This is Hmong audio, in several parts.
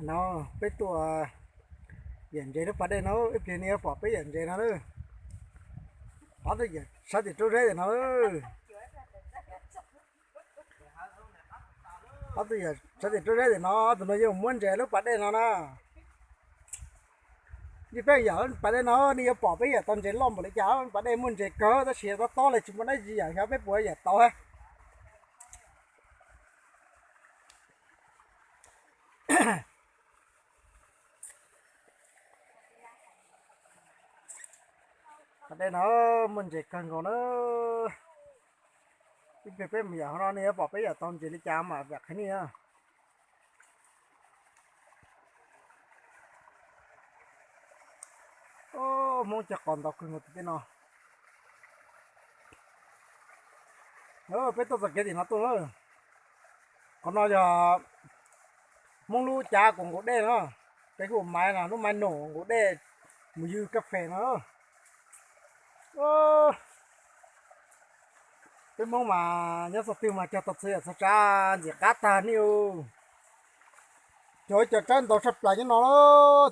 No, peb tuaj yam ntses lub pas dej no, ib pliag nej yuav pom peb yam ntses no lawm. Ob tug yam sab tim roob zeb tim no. Ob tug yam sab tim roob zeb tim no, ob tug no yeej muab ntses lub pas dej no na. Yog peb yam pas dej no nej yuav pom peb yam tau ntses loj npaum li cas. Pas dej muaj ntses kawg tab sis tob tob li tsis muaj dab tsi yam xyov peb puas yam tau. Pas dej no muaj ntses kawg nkaus na. Ib pliag peb mus yam hauv no nej yuav pom peb yam tau ntses li cas mas vam qhia nej na. Hmoob cog qos ntau kawg nkaus tim tej no. Peb tuaj txoj kev tim no tuaj na. Qhov no yog Hmoob lub cav kuas nqus dej no, peb hu ua maiv no, lub maiv num nqus dej mus ywg kas fes no. Peb Hmoob mas nyob txog twg mas cog tau txhua yam txhua tsav ntxim qab tag nej. Cog ib co tsawb ntau tshaj plaws nyob no,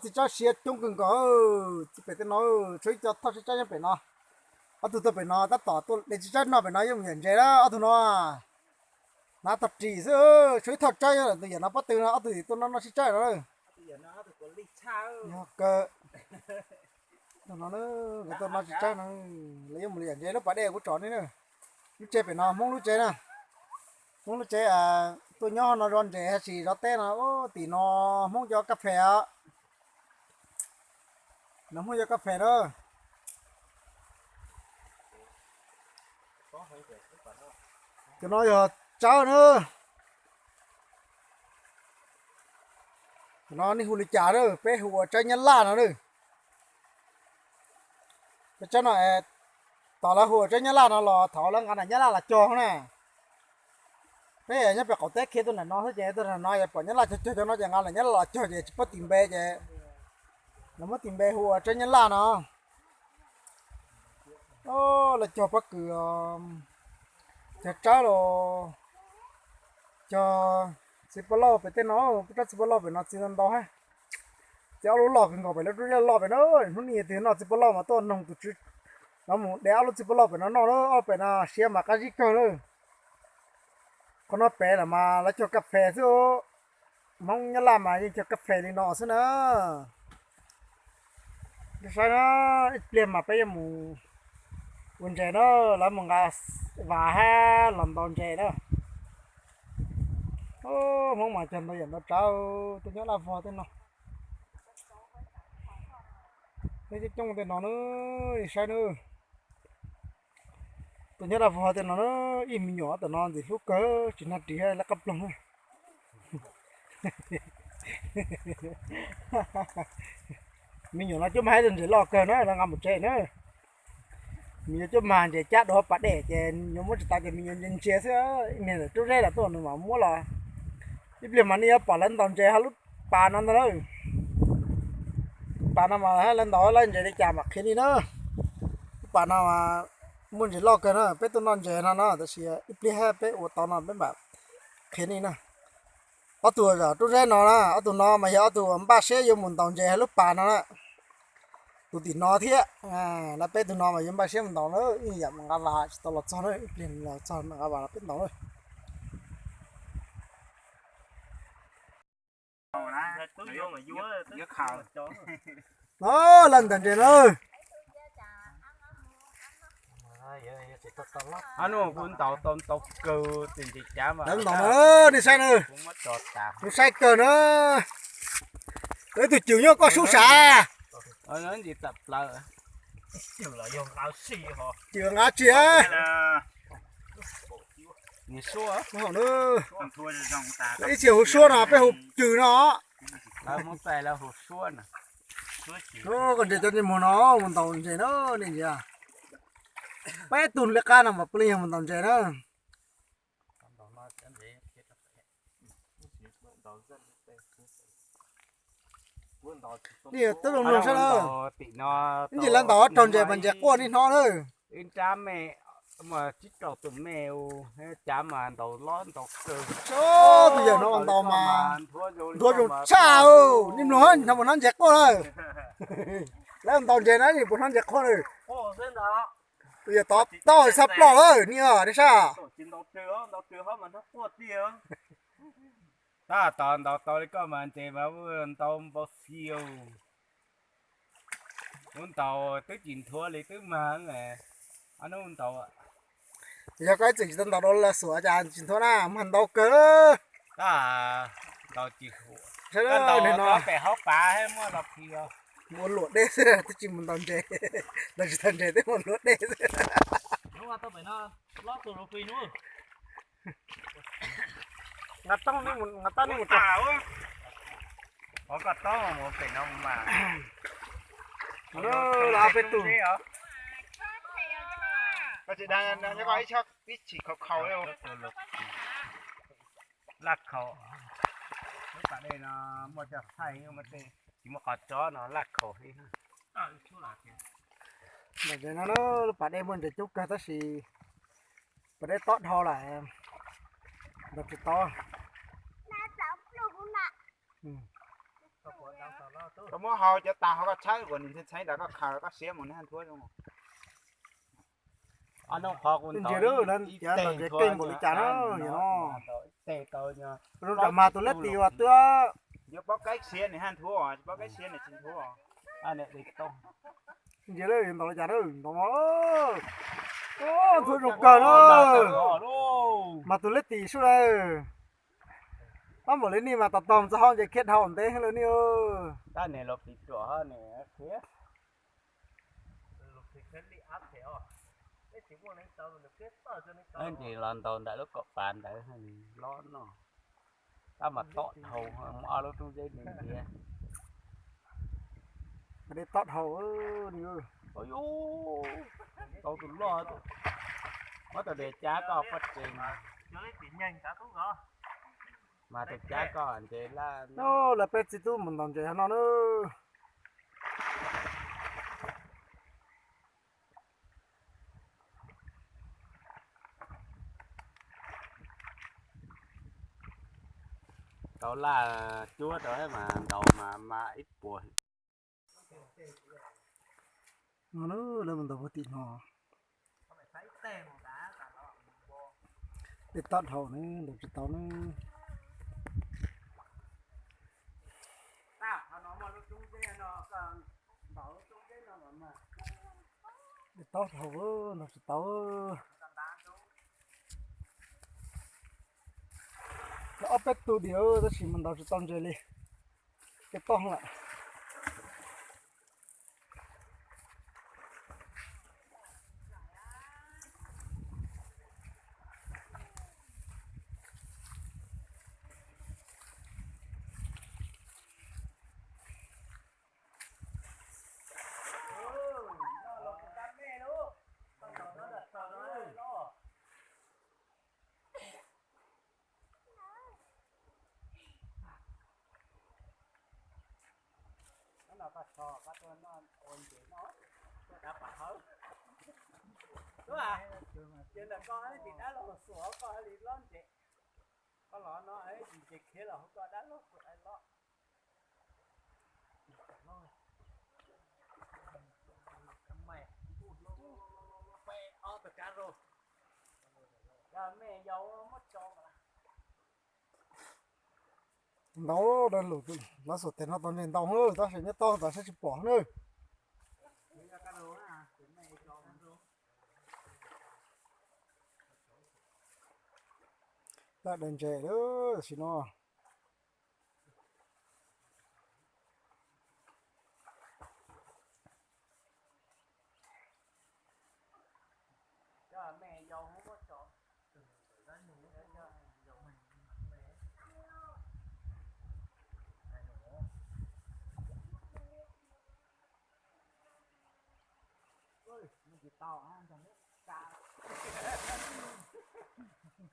txiv tsawb siav coob kawg nkaus. Txiv pem tej no, tshuav ib co thoj tsawb nyob pem no. Ob tug tuaj pem no tab tom tuaj de txiv tsawb noj pem no yeej mus yam ntses na ob tug no. Hnav tag ris xwb, tshuav ib thoj tsawb nyob tus yam no pob tw no, ob tug tuaj noj noj txiv tsawb no. Yog kawg. Nkawd tuaj noj txiv tsawb no, lawv yuav mus yam ntses lub pas dej kuv tsom nej na. Lub tsev pem no Hmoob lub tsev na. Hmoob lub tsev tuaj nyob no zov ntses tab sis zov teb no, tim no Hmoob cov kas fes os. No Hmoob cov kas fes na. Cov no yog tsawb na. Cov no nej hu li cas na, peb hu ua tsawb nyab laj no na. Peb tsawb no, tom lawv hu ua tsawb nyab laj no los thaum lawv nqa nram nyab laj los cog na. Peb nyob pem qaum teb khiav tuaj nram no xwb ces tuaj nram no es pom nyab laj cog cog cov no ces nqa nram nyab laj los cog ces tsis paub tis npe ces lawv muab tis npe hu ua tsawb nyab laj no. Lawv cog pob kws, cog tsawb los, cog txiv paj lauj pem tej no, peb rab txiv paj lauj pem no txiv ntau ntau hab. Txiv ob lub loj kawg nkaus pem lub roob zeb loj pem no, hnub ib tug noj txiv paj lauj mas tuaj noog tus tswv, no mus de ob lub txiv paj lauj pem no noj lawm, ob pem no siav mas qab zib kawg lawm. Qhov no pem los mas lawv cog kas fes xwb. Hmoob nyab laj mas yeej cog kas fes li no xwb na. Saib na, ib pliag mas peb yuav mus ua ntses na, lawv mus nqa vas hab los ntaus ntses na. Hmoob mas cog ntau yam ntau tsav, tuaj nyob Laj Vog tej no, peb coob coob tej no na, saib na. Tuaj nyob Laj Vog tej no na, ib me nyuam tam no ntxim hlub kawg tsis hnav ris lawv qab ploog. Me nyuam no cuab mag ib tug ntses loj kawg na, lawv nqa mus tsev na. Me nyuam cuab mag ntses cab dua pas dej ces me nyuam muab tsis tau ces me nyuam ntsia ntsia xwb, niag ntawm roob zeb los tuaj nws mam muab los. Ib pliag mas nej yuav pom lawv ntaus ntses hauv lub pas no ntag lauj. Pas no mas lawv ntaus lawv ntses li cas mam qhia nej na. Lub pas no mas muaj ntses loj kawg na, peb tuaj noj ntses no no tab sis ib pliag peb ua tau no peb mam qhia nej na. Ob tug roob zeb no na, ob tug no mas yog ob tug npaj siab yuav mus ntaus ntses hauv lub pas no na. Tus tim no thiab, lawv peb tug no mas yuav npaj siab mus ntaus na, ib yam mus nqa vas tsis tau los txog na, ib pliag los txog nqa vas los peb ntaus na. No, lawv ntaus ntses na. Kuv ntaus tau ntau kawg tes ntses cav mas. Lawv ntaus na, nej saib na. Kuv saib kawg na. Ib tug cwm nyob koj sub sav. Cwm nqa tsi. Ib txhia hu suab no peb hu cwm no. Koj ntses cov ntsej muag no mus ntaus ntses na, nej ntsia. Peb tug li qab no mas puav leej yog mus ntaus ntses na. Nej twb zoo mloog saib na. Ib ntsis lawv ntaus raug ntses mas ntses quaj nej hnov na. Mas tsib rau tus me, cav mas ntaus lob ntaus kawg. Tus yawg no ntaus mas nthuav zoo tshaj. Nim no hnov mus hnov ntses quaj lawm. Lawv ntaus ntses na, puas hnov ntses quaj lawm? Tus yawg tod tau xab ploj lawm ni, nej saib. Tab tom ntaus tau li koj mas ntses mas ntaus npau xyoo. Ub, ntaus twb tsis nthuav li twb mag. Ob hnub ntaus. Yog koj ib txwm tsis tau ntaus rau lawv xuam cas tsis nthuav na, mag ntau kawg. Tab ntaus tsis huam. Sawv daws no pem hauv pav muaj los phis os. Mus ua luam dej xwb, twb tsis mus ntaus ntses. Ntaus tsis tau ntses twb mus luam dej xwb. Nqa toob, nqa toob nej mus tso. Ov, koj toob mus pem no mas. Los peb tug. Koj tsis dag, ib tshab ib chim khaus khaus li. Laj khaus. Lub pas dej no muaj cov thaij, tsis muaj qhov tsob no laj khaus li. Ntawm no lub pas dej muaj ntses coob kawg tab sis pas dej tob dhau lawm, ntaus tsis tau. Koj muab hau cov tas hauv koj tshawb kom nws ntxhee ntawd koj khaws koj siab mus nws nthuav zoo. Ntsia lawm, ntaus ntses keej npaum li cas na, yog no. Zoo tsam mas tus leb tis uas twb. Yuav paub kaib siab nws haj nthuav, paub kaib siab nws tsis nthuav. Ntsia lawm, ntaus li cas na, ntaus no. Nthuav zoo kawg na. Mas tus leb tis sub lawm. Tab npaum li nej mas tos tog txog hauv ntses khiav dhau ntev lawm nej. Tab nws los pis ruam nws khiav. Ntses los ntaus ntawm lub kaum pas ntawd lob no. Tab mas tom dhau, muaj ob lub roob zeb ntiav. Dej tob dhau. Tau tus loj, muab tau dej cab koj poj tsev. Mas tus cab koj ntses laj. Lawv peb txiv tub mus ntaus ntses no na. Tau laj cuab rau mas ntaus mas mas ib puas. No lawv mus ntaus puag tim no. Dej tob dhau ne, ntaus tsis tau ne. Dej tob dhau, ntaus tsis tau. Ob peb tug diam tab sis mas ntaus tsis tau ntses li. Dej tob lawm. Ces ntawm koj tim dab los xuas koj li lob ntses, koj los no ntses khiav los hu koj dab los xuas lob. Ob tug kab rau. Yog me yau muab tso mas. Ntau, lawv xuas tes no tau ntses ntau na, tab sis nyob toj ntawd saib tsis pom na. Lawv daws ntses lawm tam sim no.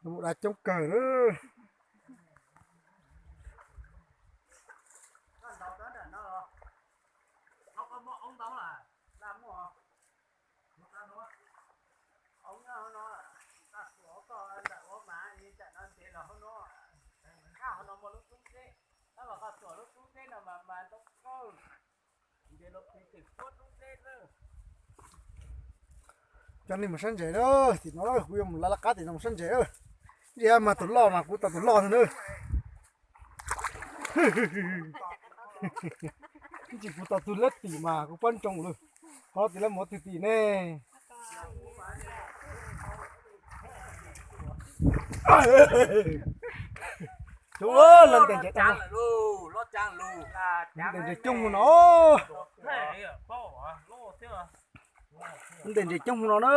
Mus da coob kawg na. Cov nej mus saib ntses na, tim no kuv yuav mus lawv laj qab tim no mus saib ntses. Ntsia mas tus loj mas kuv tau tus loj ntag na. Ib ntsis kuv tau tus lab tim mas kuv pab ntsoog lawm, qhov tim lawv mus twg tim ne. Coob lawm, ntes ntses, ntes ntses coob mus no. Ntes ntses coob mus no na.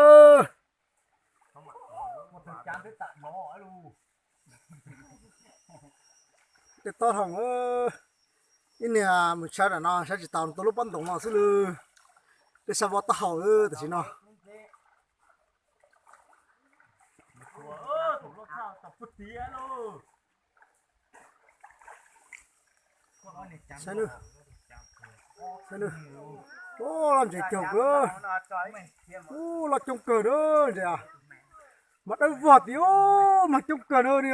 Tej tob hau, ib niag mus tshawb nram no saib tsis taus, tua lub pob ntoos no xwb lawm. Tej sab vov taub hau tam sim no. Saib nawb, saib nawb. Ub, loj ntses caug kawg. Ub, loj coob kawg na ntses. Mas dawb vog tiag, mas coob kawg na ni.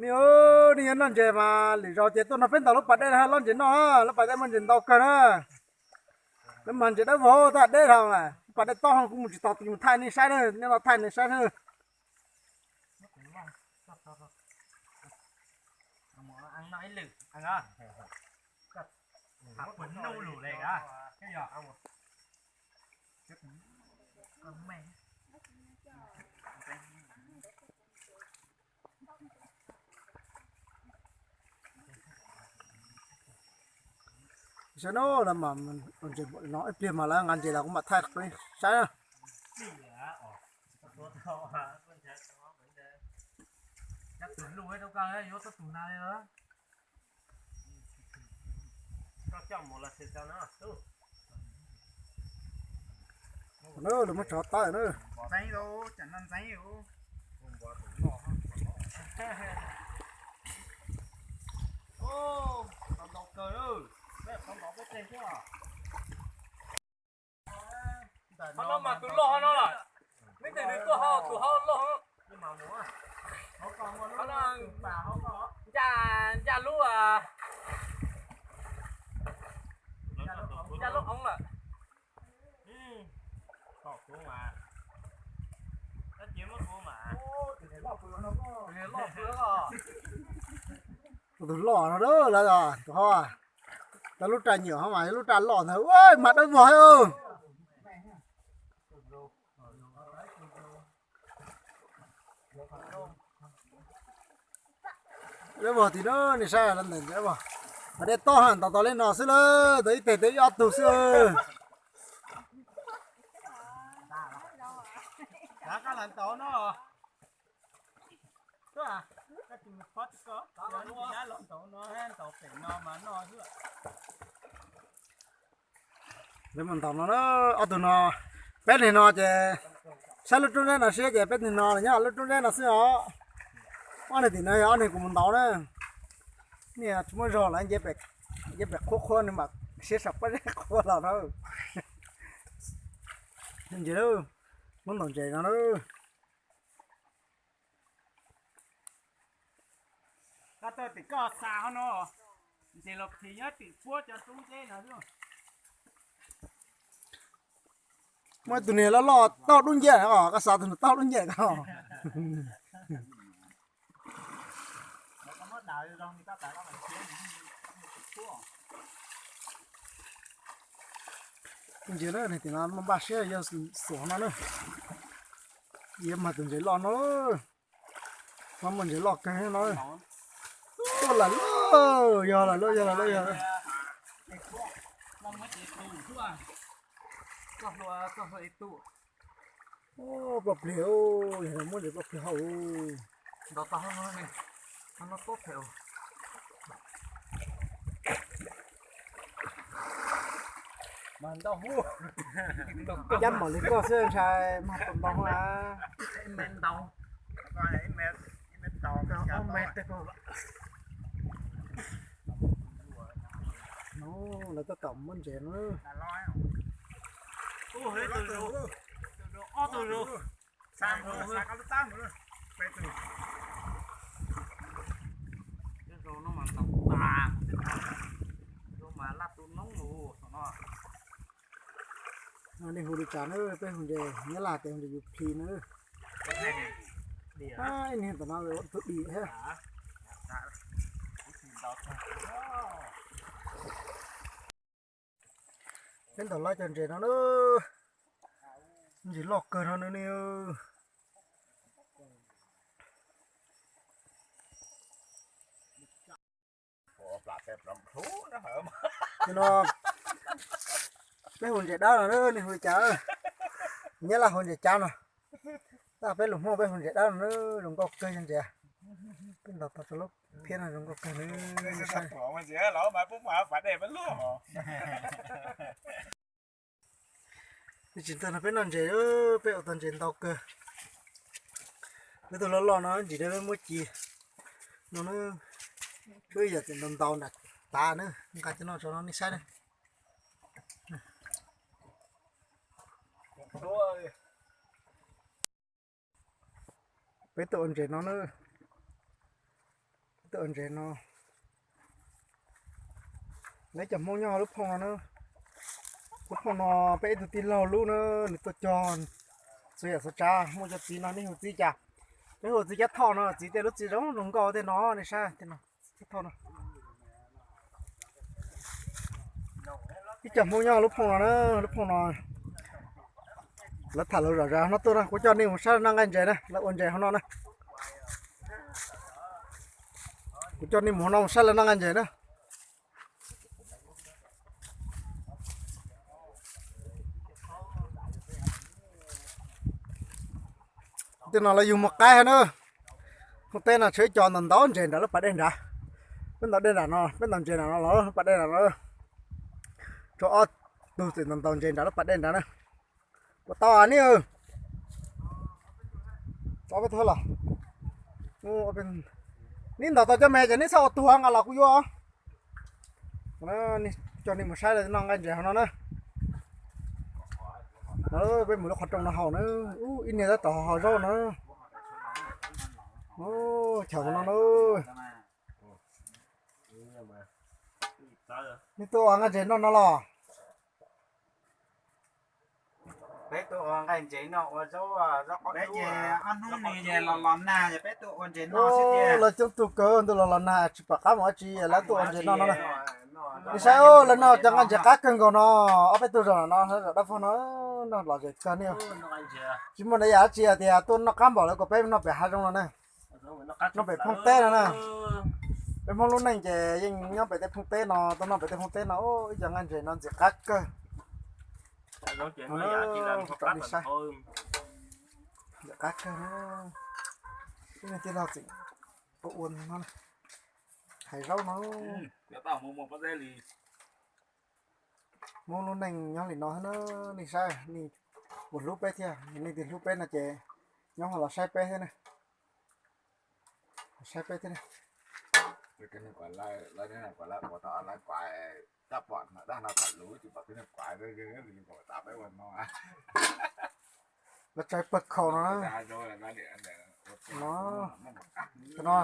Ni, nej yuav noj ntses mas lwm zaus ces tuaj nrog peb ntaus lub pas dej loj ntses noj, lub pas dej muaj ntses ntau kawg na. Lawv mas ntses dawb vog tag deb dhau, lub pas dej tob hau kuv mus tsis tau, mus thaij nej saib na, nej los thaij nej saib na. Saib no, lawv mas ntses no ib pliag mas lawv nqa ntses los kuv mam thaij saib na. Lawv muab tsov tawb na. Qhov no mas tus loj no lawm, neb tes nws tuaj hau tus hau loj. Qhov no ncaj, ncaj lub, ncaj lub oov lawm. Tus loj no lawm, tus hau, tau lub raj nyuam hov mas lub raj loj ntag, mas dawb vog thiab. Dawb vog tim no, nej saib, mas dej tob ha, ntaus tau li no xwb lawm, tau ib teg tau ib ob tug xwb. Lawv mus ntaus no, ob tug no, peb teg no ces saib lub roob nteb no siab ces peb teg no los nyob lub roob nteb no xwb os. Ob niag tim no yog ob niag kuv mus ntaus na. Nej tsis muaj zog lawm, nce pem qhuav qhuav nws mam siab saum pob zeb qhuav los na. Ntses, muab ntaus ntses no na. Tim koj xa hov no, ntses los phis nyob tim puab cov roob nteb no. Muaj tus niag loj loj tau dub nciab os, koj xa tus niag tau dub nciab ko. Ntses na, tim no npaj siab yog xuas no na. Yuav mag tus ntses loj no. Mas muaj ntses loj kawg no. Tuaj lawm lauj, yog lawm lauj, yog lawm lauj, yog lawm. Ploj plig, yog muab ntses ploj plig hau. Cab npaum li koj xwb ntshai mag tau ntau na. Lawv tab tom muab ntses no. Ob tug zus. Ob tug zus. Ob tug zus. Nej hu li cas na, peb hu ntses Nyab Laj tias hu ntses yus plis na. Niag tom no ua tus dim thiab. Peb ntaus lawv cov ntses no na, ntses loj kawg no ne. No peb hu ntses dawb no, nej hu li cas? Nyab Laj hu ntses cab no. Tab peb lus Hmoob peb hu ntses dawb no, zoo nkauj kawg ntses. Peb ntaus tau rau lub phiab no zoo nkauj kawg. Tsis ntag no peb noj ntses, peb ua tau ntses ntau kawg. Peb tus loj loj no ntsis peb muab ci no na, peb yam tseem ntau ntau nram tav na, nqa cov no tso no nej saib na. Peb tuaj ua ntses no na, peb tuaj ua ntses no. Lawv cov Hmoob nyob lub phooj no na, lub phooj no peb ib tug tij laug lub na, nws tuaj cog txhua yam txhua tsav, muaj cov txiv no nej hu txiv cas? Peb hu txiv cab thoj no, txiv tej lub txiv zoo zoo nkauj tej no nej saib tej no, cab thoj no. Ib co Hmoob nyob lub phooj no na, lub phooj no lawv tham lus zom zaws no tuaj na, kuv coj nej mus saib noj nqaij ntses na, lawv ua ntses hauv no na. Kuv coj nej mus hauv no mus saib lawv noj nqaij ntses na. Tej no lawv yug muag qaib thiab na. Phooj teb no tshuav ib co ntau ntau ntses nram lub pas dej nrad. Peb ntaus dej nram no, peb ntaus ntses nram no los lub pas dej nram no. Tshuav ob tug txawm ntaus ntaus ntses nram lub pas dej nrad na. Puas tau nej? Tau peb tug los. Neb ntaus tau cov me ces neb txhob ua tuag nqa los kuv yuav. Coj nej mus saib noj nqaij ntses hauv no na. Peb mus lub qhov rooj no haus na. Ib niag tab tom haus zaub no. Chaw no na. Nej tuaj ua nqaij ntses noj no los? Peb tuaj ua nqaij ntses noj ua zaub, zaub qaub dub. Ob hnub no los los nag, peb tuaj ua ntses noj xwb tiag. Lawv coob tug kawg, ntuj los los nag tsis pom qab mus dab tsi, lawv tuaj ua ntses noj no na. Nej saib, lawv noj cov nqaij ntses qab kawg nkaus no, ob peb tug zaum no, zaum dab pog no, noj lom zem kawg ne. Tsis muaj yam dab tsi tias tuaj noj qab npaum lawv kom peb noj pem hav zoov no na. Noj pem Phooj teb no na. Peb Hmoob lub neej ces yeej nyob pem tej Phooj teb no, tuaj noj pem tej Phooj teb no, ib co nqaij ntses no ntxim qab kawg. Ntxim qab kawg. Ib tij laug tseem ua ua no, hais zaub no. Hmoob lub neej nyob li no thiab na, nej saib, nej puas hlub peb thiab, nej twb hlub peb no ces nyob ho los saib peb thiab na. Saib peb thiab. Lawv tsaws pawg khaum no na. No, cov no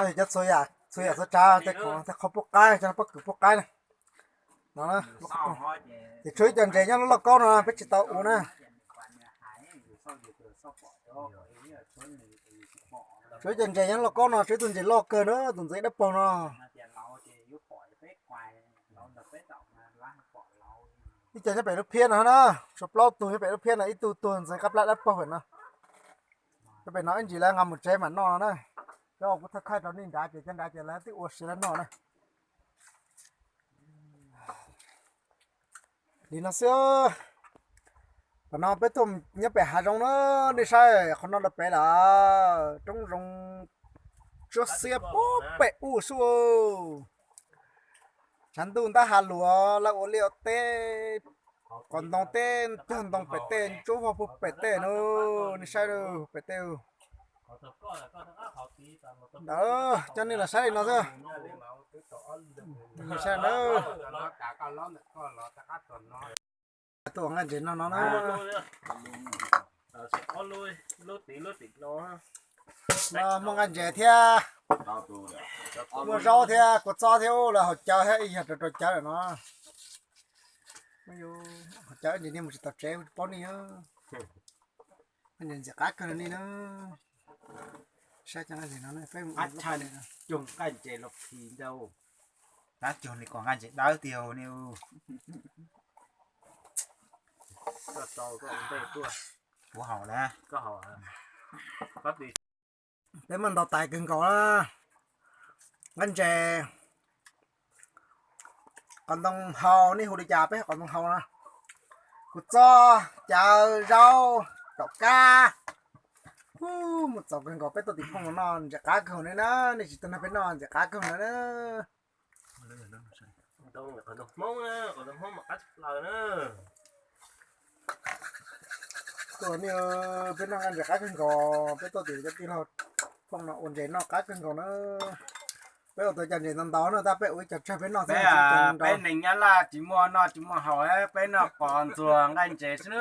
yog cov txhua yam txhua tsav, tej khoom tej qhov pub qaib, cov no pob kws pub qaib na. No, ces tshuav ib co ntses nyob lub lauj kaub no peb tsis tau ua na. Tshuav ib co ntses nyob lauj kaub no, tshuav ib tug ntses loj kawg na, tus ntxeev dawb paug no. Ib co nyob pem lub phiab no na, tshuav plaub tug nyob pem lub phiab no, ib tug tuag ntxeev qab plab dawb paug pem no. Nyob pem no ib ntsis lawv nqa mus tsev mam noj no na. Cov kuv thaij thaij rau nej nrad ces cov nrad ces lawv twb ua siav lawv noj na. Li no xwb. Qhov no peb tuaj nyob pem hav zoov na, nej saib qhov no rau pem lawm, roob zoov tsuab xiab puag pem ub xwb. Tshav ntuj ntab hav luas lawv ua liaj ua teb, qos ntoo teb, cog ntoo pem tej, ntsuab vog puag pem tej na. Nej saib pem tej. Ntawd coj nej los saib li no xwb. Saib na. Tuaj ua nqaij ntses noj no na. No muaj nqaij ntses thiab, muaj zaub thiab kua txob thiab, lawv haus cawv thiab ib yam rau rau cawv lawm no. Haus cawv ntsis nej mus tsis tau tsev tsis paub nej. Ntses ntxim qab kawg li na. Saib cov nqaij ntses no peb mus ua cog nqaij ntses los phim ntau. Tab cog li kom nqaij ntses dawb tiag ne. Kuv haus na. Peb muaj ntau tais kawg nkaus na. Nqaij ntses, qos ntoo haus, nej hu li cas peb qos ntoo haus na. Kua txob, cawv, zaub, taum kab. Ub, muaj txaus kawg nkaus, peb tuaj tim phooj no noj ntxim qab kawg ne na, nej tsis tuaj nrog peb noj ntxim qab kawg na. Tuaj, peb noj nqaij ntses qab kawg nkaus, peb tuaj tim cov tij laug phooj no ua ntses noj qab kawg nkaus na. Peb ua tau cov ntses ntau ntau na, tab peb ua ib co tsawg peb noj xwb. Peb neeg Nyab Laj tsis muaj noj tsis muaj haus, peb noj qos ntxuag nqaij ntses xwb,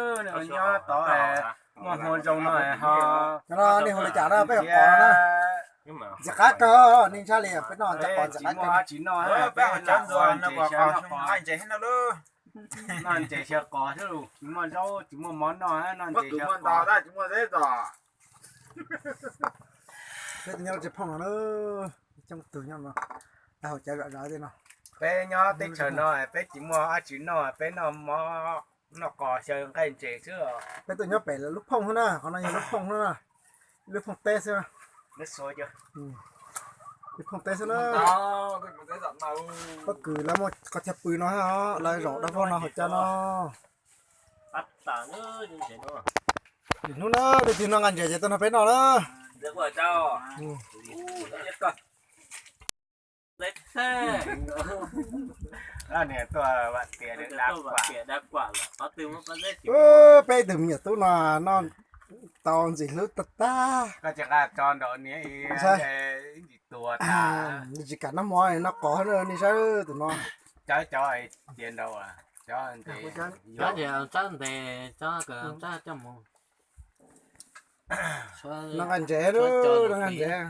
nyob tod muaj hmoo zoo no ho. Cov no nej hu li cas na, peb hu qos na. Ntxim qab kawg, nej ntshai li peb noj ntxim qos ntxim qab kawg. Tsis noj, peb ua cov ntxuag no, qos nqaij ntses no lub. Noj ntses xyaw qos xwb, tsis muaj zaub tsis muaj mov noj, noj ntses xyaw qos. Peb nyob tsis phooj no, coob tug nyob no, tau haus cawv zom zaws li no. Peb nyob teb chaws no peb tsis muaj dab tsi noj, peb noj mov, noj qos xyaw nqaij ntses xwb. Peb tuaj nyob pem lub phooj xwb na, qhov no yog lub phooj xwb na, lub phooj teb xwb. Lub phooj teb xwb na. Pob kws lawv muaj qhov chaw pw no, lawv zaum dab vog no haus cawv no. Hnub na, tus twg noj nqaij ntses ces tuaj nrog peb noj na. Peb ib tug me nyuam tub no noj tau ntxim hlub tag tag. Tsis kam noj mov noj qos, nej saib tus no. Noj nqaij ntses, noj nqaij ntses,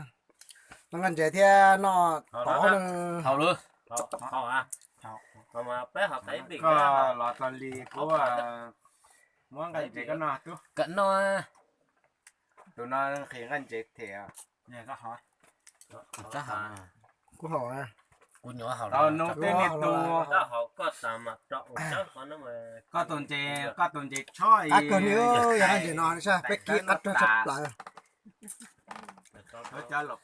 noj nqaij ntses thiab noj tod. Los tau li kuv muab nqaij ntses koj noj tub. Tus no nqhis nqaij ntses thiab. Kuv haus, kuv nyuam haus. Tau nub twb niag tus. Koj tus ntses, koj tus ntses tshob. Qab kawg li, yog nqaij ntses no peb kib qab rog tshaj plaws. Cov los